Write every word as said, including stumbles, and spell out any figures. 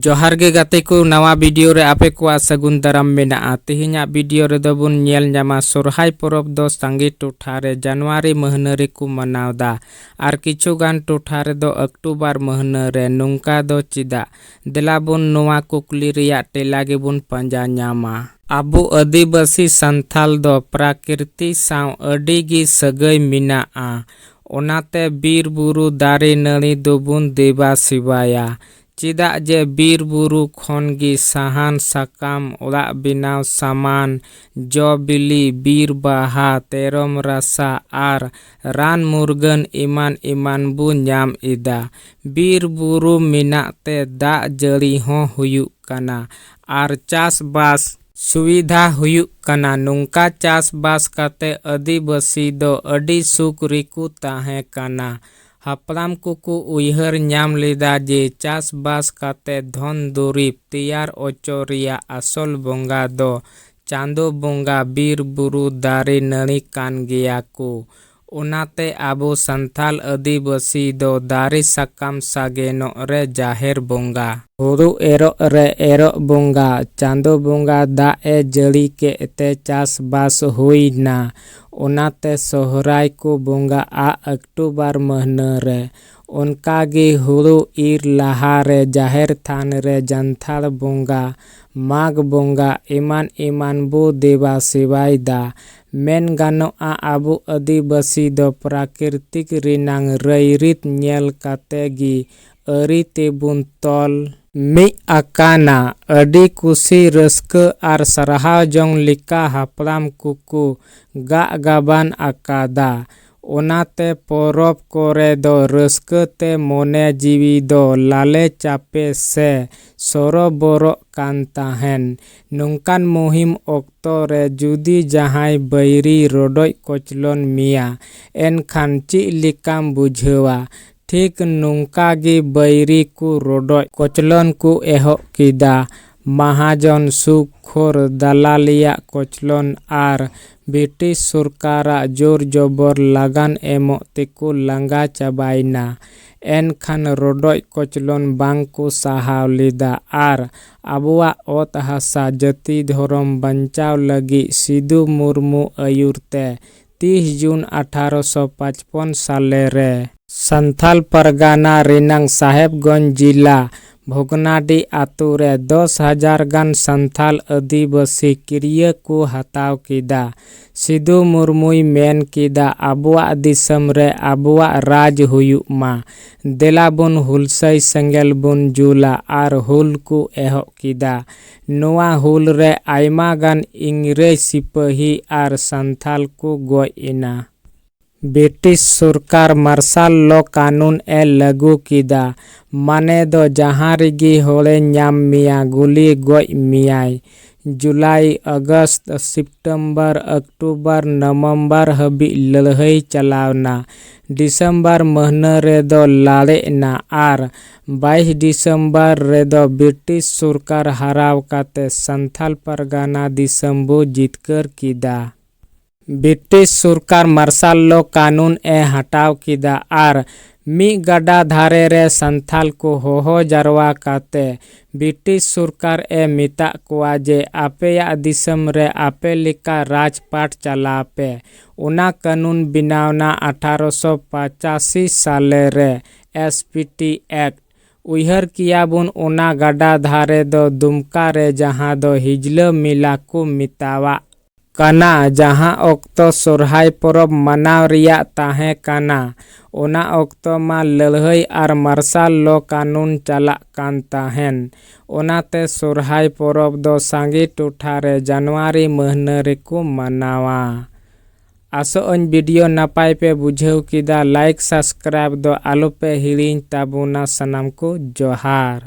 ᱡᱚᱦᱟᱨ ᱜᱮ ᱜᱟᱛᱮ ᱠᱚ, ᱱᱟᱣᱟ ᱵᱷᱤᱰᱤᱭᱳ ᱨᱮ ᱟᱯᱮ ᱠᱚᱣᱟᱜ ᱥᱟᱹᱜᱩᱱ ᱫᱟᱨᱟᱢ ᱢᱮᱱᱟᱜᱼᱟ᱾ ᱛᱮᱦᱮᱧᱟᱜ ᱵᱷᱤᱰᱤᱭᱳ ᱨᱮᱫᱚ ᱵᱚᱱ ᱧᱮᱞ ᱧᱟᱢᱟ ᱥᱚᱨᱦᱟᱭ ᱯᱚᱨᱚᱵᱽ ᱫᱚ ᱥᱟᱸᱜᱮ ᱴᱚᱴᱷᱟ ᱨᱮ ᱡᱟᱱᱩᱣᱟᱨᱤ ᱢᱟᱹᱦᱱᱟᱹ ᱨᱮᱠᱚ ᱢᱟᱱᱟᱣᱫᱟ ᱟᱨ ᱠᱤᱪᱷᱩ ᱜᱟᱱ ᱴᱚᱴᱷᱟ ᱨᱮᱫᱚ ᱚᱠᱴᱳᱵᱟᱨ ᱢᱟᱹᱦᱱᱟᱹ ᱨᱮ᱾ ᱱᱚᱝᱠᱟ ᱫᱚ ᱪᱮᱫᱟᱜ? ᱫᱮᱞᱟ ᱵᱚᱱ ᱱᱚᱣᱟ ᱠᱩᱠᱞᱤ ᱨᱮᱭᱟᱜ ᱛᱮᱞᱟ ᱜᱮᱵᱚᱱ ᱯᱟᱸᱡᱟ ᱧᱟᱢᱟ᱾ ᱟᱵᱚ ᱟᱹᱫᱤᱵᱟᱹᱥᱤ ᱥᱟᱱᱛᱷᱟᱞ ᱫᱚ ᱯᱨᱟᱠᱨᱤᱛᱤ ᱥᱟᱶ ᱟᱹᱰᱤ ᱜᱮ ᱥᱟᱹᱜᱟᱹᱭ ᱢᱮᱱᱟᱜᱼᱟ, ᱚᱱᱟᱛᱮ ᱵᱤᱨ ᱵᱩᱨᱩ ᱫᱟᱨᱮ ᱱᱟᱹᱲᱤ ᱫᱚᱵᱚᱱ ᱫᱮᱵᱟ ᱥᱮᱵᱟᱭᱟ᱾ ᱪᱮᱫᱟᱜ ᱡᱮ ᱵᱤᱨ ᱵᱩᱨᱩ ᱠᱷᱚᱱ ᱜᱮ ᱥᱟᱦᱟᱱ ᱥᱟᱠᱟᱢ, ᱚᱲᱟᱜ ᱵᱮᱱᱟᱣ ᱥᱟᱢᱟᱱ, ᱡᱚ ᱵᱤᱞᱤ, ᱵᱤᱨ ᱵᱟᱦᱟ, ᱛᱮᱨᱚᱢ ᱨᱟᱥᱟ ᱟᱨ ᱨᱟᱱ ᱢᱩᱨᱜᱟᱹᱱ ᱮᱢᱟᱱ ᱮᱢᱟᱱ ᱵᱚ ᱧᱟᱢ ᱮᱫᱟ᱾ ᱵᱤᱨ ᱵᱩᱨᱩ ᱢᱮᱱᱟᱜ ᱛᱮ ᱫᱟᱜ ᱡᱟᱹᱲᱤ ᱦᱚᱸ ᱦᱩᱭᱩᱜ ᱠᱟᱱᱟ ᱟᱨ ᱪᱟᱥᱵᱟᱥ ᱥᱩᱵᱤᱫᱷᱟ ᱦᱩᱭᱩᱜ ᱠᱟᱱᱟ᱾ ᱱᱚᱝᱠᱟ ᱪᱟᱥᱵᱟᱥ ᱠᱟᱛᱮ ᱟᱹᱫᱤᱵᱟᱹᱥᱤ ᱫᱚ ᱟᱹᱰᱤ ᱥᱩᱠ ᱨᱮᱠᱚ ᱛᱟᱦᱮᱸ ᱠᱟᱱᱟ᱾ ᱦᱟᱯᱲᱟᱢ ᱠᱚᱠᱚ ᱩᱭᱦᱟᱹᱨ ᱧᱟᱢ ᱞᱮᱫᱟ ᱡᱮ ᱪᱟᱥᱵᱟᱥ ᱠᱟᱛᱮ ᱫᱷᱚᱱ ᱫᱩᱨᱤᱵᱽ ᱛᱮᱭᱟᱨ ᱚᱪᱚ ᱨᱮᱭᱟᱜ ᱟᱥᱚᱞ ᱵᱚᱸᱜᱟ ᱫᱚ ᱪᱟᱸᱫᱚ ᱵᱚᱸᱜᱟ, ᱵᱤᱨ ᱵᱩᱨᱩ ᱫᱟᱨᱮ ᱱᱟᱹᱲᱤ ᱠᱟᱱ ᱜᱮᱭᱟ ᱠᱚ᱾ ᱚᱱᱟᱛᱮ ᱟᱵᱚ ᱥᱟᱱᱛᱟᱞ ᱟᱹᱫᱤᱵᱟᱹᱥᱤ ᱫᱚ ᱫᱟᱨᱮ ᱥᱟᱠᱟᱢ ᱥᱟᱜᱮᱱᱚᱜ ᱨᱮ ᱡᱟᱦᱮᱨ ᱵᱚᱸᱜᱟ, ᱦᱩᱲᱩ ᱮᱨᱚᱜ ᱨᱮ ᱮᱨᱚᱜ ᱵᱚᱸᱜᱟ, ᱪᱟᱸᱫᱚ ᱵᱚᱸᱜᱟ ᱫᱟᱜ ᱮ ᱡᱟᱹᱲᱤ ᱠᱮᱫ ᱛᱮ ᱪᱟᱥᱵᱟᱥ ᱦᱩᱭᱱᱟ, ᱚᱱᱟᱛᱮ ᱥᱚᱦᱨᱟᱭ ᱠᱚ ᱵᱚᱸᱜᱟᱜᱼᱟ ᱚᱠᱴᱳᱵᱟᱨ ᱢᱟᱹᱦᱱᱟᱹ ᱨᱮ᱾ ᱚᱱᱠᱟᱜᱮ ᱦᱩᱲᱩ ᱤᱨ ᱞᱟᱦᱟᱨᱮ ᱡᱟᱦᱮᱨ ᱛᱷᱟᱱ ᱨᱮ ᱡᱟᱱᱛᱷᱟᱲ ᱵᱚᱸᱜᱟ, ᱢᱟᱜᱽ ᱵᱚᱸᱜᱟ ᱮᱢᱟᱱ ᱮᱢᱟᱱ ᱵᱚ ᱫᱮᱵᱟ ᱥᱮᱵᱟᱭᱮᱫᱟ᱾ ᱢᱮᱱ ᱜᱟᱱᱚᱜᱼᱟ, ᱟᱵᱚ ᱟᱹᱫᱤᱵᱟᱹᱥᱤ ᱫᱚ ᱯᱨᱟᱠᱨᱤᱛᱤᱠ ᱨᱮᱱᱟᱝ ᱨᱟᱹᱭᱨᱤᱛ ᱧᱮᱞ ᱠᱟᱛᱮ ᱜᱮ ᱟᱹᱨᱤ ᱛᱮᱵᱚᱱ ᱛᱚᱞ ᱢᱤᱫ ᱟᱠᱟᱱᱟ᱾ ᱟᱹᱰᱤ ᱠᱩᱥᱤ ᱨᱟᱹᱥᱠᱟᱹ ᱟᱨ ᱥᱟᱨᱦᱟᱣ ᱡᱚᱝ ᱞᱮᱠᱟ ᱦᱟᱯᱲᱟᱢ ᱠᱚᱠᱚ ᱜᱟᱜ ᱜᱟᱵᱟᱱ ᱟᱠᱟᱫᱟ᱾ ᱚᱱᱟᱛᱮ ᱯᱚᱨᱚᱵᱽ ᱠᱚᱨᱮ ᱫᱚ ᱨᱟᱹᱥᱠᱟᱹ ᱛᱮ ᱢᱚᱱᱮ ᱡᱤᱣᱤ ᱫᱚ ᱞᱟᱞᱮ ᱪᱟᱯᱮ ᱥᱮ ᱥᱚᱨᱚᱵᱚᱨᱚᱜ ᱠᱟᱱ ᱛᱟᱦᱮᱱ᱾ ᱱᱚᱝᱠᱟᱱ ᱢᱩᱦᱤᱢ ᱚᱠᱛᱚ ᱨᱮ ᱡᱩᱫᱤ ᱡᱟᱦᱟᱸᱭ ᱵᱟᱹᱭᱨᱤ ᱨᱚᱰᱚᱡ ᱠᱚᱪᱞᱚᱱ ᱢᱮᱭᱟ, ᱮᱱᱠᱷᱟᱱ ᱪᱮᱫ ᱞᱮᱠᱟᱢ ᱵᱩᱡᱷᱟᱹᱣᱟ? ᱴᱷᱤᱠ ᱱᱚᱝᱠᱟ ᱜᱮ ᱵᱟᱹᱭᱨᱤ ᱠᱚ ᱨᱚᱰᱚᱡ ᱠᱚᱪᱞᱚᱱ ᱠᱚ ᱮᱦᱚᱵ ᱠᱮᱫᱟ᱾ ᱢᱟᱦᱟᱡᱚᱱ ᱥᱩᱠ ᱠᱷᱳᱨ ᱫᱟᱞᱟᱞᱤᱭᱟᱜ ᱠᱚᱪᱞᱚᱱ ᱟᱨ ᱵᱨᱤᱴᱤᱥ ᱥᱚᱨᱠᱟᱨᱟᱜ ᱡᱳᱨ ᱡᱚᱵᱚᱨ ᱞᱟᱜᱟᱱ ᱮᱢᱚᱜ ᱛᱮᱠᱚ ᱞᱟᱸᱜᱟ ᱪᱟᱵᱟᱭᱮᱱᱟ᱾ ᱮᱱᱠᱷᱟᱱ ᱨᱚᱰᱚᱡ ᱠᱚᱪᱞᱚᱱ ᱵᱟᱝ ᱠᱚ ᱥᱟᱦᱟᱣ ᱞᱮᱫᱟ ᱟᱨ ᱟᱵᱚᱣᱟᱜ ᱚᱛ ᱦᱟᱥᱟ ᱡᱟᱹᱛᱤ ᱫᱷᱚᱨᱚᱢ ᱵᱟᱧᱪᱟᱣ ᱞᱟᱹᱜᱤᱫ ᱥᱤᱫᱩ ᱢᱩᱨᱢᱩ ᱟᱹᱭᱩᱨ ᱛᱮ ᱛᱤᱥ ᱡᱩᱱ ᱟᱴᱷᱟᱨᱚᱥᱚ ᱯᱟᱸᱪᱯᱚᱱ ᱥᱟᱞᱮ ᱨᱮ ᱥᱟᱱᱛᱷᱟᱞ ᱯᱟᱨᱜᱟᱱᱟ ᱨᱮᱱᱟᱝ ᱥᱟᱦᱮᱵᱽᱜᱚᱸᱡᱽ ᱡᱤᱞᱟ ᱵᱷᱚᱜᱽᱱᱟᱰᱤ ᱟᱛᱳ ᱨᱮ ᱫᱚᱥ ᱦᱟᱡᱟᱨ ᱜᱟᱱ ᱥᱟᱱᱛᱷᱟᱞ ᱟᱹᱫᱤᱵᱟᱹᱥᱤ ᱠᱤᱨᱭᱟᱹ ᱠᱚ ᱦᱟᱛᱟᱣ ᱠᱮᱫᱟ᱾ ᱥᱤᱫᱩ ᱢᱩᱨᱢᱩᱭ ᱢᱮᱱ ᱠᱮᱫᱟ, ᱟᱵᱚᱣᱟᱜ ᱫᱤᱥᱚᱢ ᱨᱮ ᱟᱵᱚᱣᱟᱜ ᱨᱟᱡᱽ ᱦᱩᱭᱩᱜ ᱢᱟ᱾ ᱫᱮᱞᱟ ᱵᱚᱱ ᱦᱩᱞᱥᱟᱹᱭ ᱥᱮᱸᱜᱮᱞ ᱵᱚᱱ ᱡᱩᱞᱟ ᱟᱨ ᱦᱩᱞ ᱠᱚ ᱮᱦᱚᱵ ᱠᱮᱫᱟ᱾ ᱱᱚᱣᱟ ᱦᱩᱞ ᱨᱮ ᱟᱭᱢᱟ ᱜᱟᱱ ᱤᱝᱨᱮᱡᱽ ᱥᱤᱯᱟᱹᱦᱤ ᱟᱨ ᱥᱟᱱᱛᱷᱟᱞ ᱠᱚ ᱜᱚᱡ ᱮᱱᱟ᱾ ᱵᱨᱤᱴᱤᱥ ᱥᱚᱨᱠᱟᱨ ᱢᱟᱨᱥᱟᱞ ᱞᱚ ᱠᱟᱹᱱᱩᱱ ᱮ ᱞᱟᱹᱜᱩ ᱠᱮᱫᱟ, ᱢᱟᱱᱮ ᱫᱚ ᱡᱟᱦᱟᱸ ᱨᱮᱜᱮ ᱦᱚᱲᱮ ᱧᱟᱢ ᱢᱮᱭᱟ ᱜᱩᱞᱤ ᱜᱚᱡ ᱢᱮᱭᱟᱭ᱾ ᱡᱩᱞᱟᱭ, ᱟᱜᱚᱥᱴ, ᱥᱮᱯᱴᱮᱢᱵᱚᱨ, ᱚᱠᱴᱳᱵᱚᱨ, ᱱᱚᱵᱷᱮᱢᱵᱚᱨ ᱦᱟᱹᱵᱤᱡ ᱞᱟᱹᱲᱦᱟᱹᱭ ᱪᱟᱞᱟᱣᱱᱟ᱾ ᱰᱤᱥᱮᱢᱵᱚᱨ ᱢᱟᱹᱦᱱᱟᱹ ᱨᱮᱫᱚ ᱞᱟᱲᱮᱜ ᱮᱱᱟ ᱟᱨ ᱵᱟᱭᱤᱥ ᱰᱤᱥᱮᱢᱵᱚᱨ ᱨᱮᱫᱚ ᱵᱨᱤᱴᱤᱥ ᱥᱚᱨᱠᱟᱨ ᱦᱟᱨᱟᱣ ᱠᱟᱛᱮ ᱥᱟᱱᱛᱷᱟᱞ ᱯᱟᱨᱜᱟᱱᱟ ᱫᱤᱥᱚᱢ ᱵᱚ ᱡᱤᱛᱠᱟᱹᱨ ᱠᱮᱫᱟ᱾ ᱵᱨᱤᱴᱤᱥ ᱥᱚᱨᱠᱟᱨ ᱢᱟᱨᱥᱟᱞ ᱞᱚ ᱠᱟᱹᱱᱩᱱ ᱮ ᱦᱟᱴᱟᱣ ᱠᱮᱫᱟ ᱟᱨ ᱢᱤᱫ ᱜᱟᱰᱟ ᱫᱷᱟᱨᱮ ᱨᱮ ᱥᱟᱱᱛᱷᱟᱞ ᱠᱚ ᱦᱚᱦᱚ ᱡᱟᱨᱣᱟ ᱠᱟᱛᱮ ᱵᱨᱤᱴᱤᱥ ᱥᱚᱨᱠᱟᱨ ᱮ ᱢᱮᱛᱟᱜ ᱠᱚᱣᱟ ᱡᱮ ᱟᱯᱮᱭᱟᱜ ᱫᱤᱥᱚᱢ ᱨᱮ ᱟᱯᱮ ᱞᱮᱠᱟ ᱨᱟᱡᱽᱯᱟᱴ ᱪᱟᱞᱟᱣ ᱯᱮ᱾ ᱚᱱᱟ ᱠᱟᱹᱱᱩᱱ ᱵᱮᱱᱟᱣᱱᱟ ᱟᱴᱷᱟᱨᱚᱥᱚ ᱯᱚᱸᱪᱟᱥᱤ ᱥᱟᱞᱮ ᱨᱮ, ᱮᱥ ᱯᱤ ᱴᱤ ᱮᱠᱴ᱾ ᱩᱭᱦᱟᱹᱨ ᱠᱮᱭᱟ ᱵᱚᱱ ᱚᱱᱟ ᱜᱟᱰᱟ ᱫᱷᱟᱨᱮ ᱫᱚ ᱫᱩᱢᱠᱟ ᱨᱮ ᱡᱟᱦᱟᱸ ᱫᱚ ᱦᱤᱡᱽᱞᱟᱹ ᱢᱮᱞᱟ ᱠᱚ ᱢᱮᱛᱟᱣᱟᱜ ᱠᱟᱱᱟ, ᱡᱟᱦᱟᱸ ᱚᱠᱛᱚ ᱥᱚᱨᱦᱟᱭ ᱯᱚᱨᱚᱵᱽ ᱢᱟᱱᱟᱣ ᱨᱮᱭᱟᱜ ᱛᱟᱦᱮᱸ ᱠᱟᱱᱟ᱾ ᱚᱱᱟ ᱚᱠᱛᱚ ᱢᱟ ᱞᱟᱹᱲᱦᱟᱹᱭ ᱟᱨ ᱢᱟᱨᱥᱟᱞ ᱞᱚ ᱠᱟᱹᱱᱩᱱ ᱪᱟᱞᱟᱜ ᱠᱟᱱ ᱛᱟᱦᱮᱱ᱾ ᱚᱱᱟᱛᱮ ᱥᱚᱨᱦᱟᱭ ᱯᱚᱨᱚᱵᱽ ᱫᱚ ᱥᱟᱸᱜᱮ ᱴᱚᱴᱷᱟ ᱨᱮ ᱡᱟᱱᱩᱣᱟᱨᱤ ᱢᱟᱹᱦᱱᱟᱹ ᱨᱮᱠᱚ ᱢᱟᱱᱟᱣᱟ᱾ ᱟᱥᱚᱜ ᱟᱹᱧ ᱵᱷᱤᱰᱤᱭᱳ ᱱᱟᱯᱟᱭ ᱯᱮ ᱵᱩᱡᱷᱟᱹᱣ ᱠᱮᱫᱟ᱾ ᱞᱟᱭᱤᱠ, ᱥᱟᱵᱥᱠᱨᱟᱭᱤᱵ ᱫᱚ ᱟᱞᱚ ᱯᱮ ᱦᱤᱲᱤᱧ ᱛᱟᱵᱚᱱᱟ᱾ ᱥᱟᱱᱟᱢ ᱠᱚ ᱡᱚᱦᱟᱨ᱾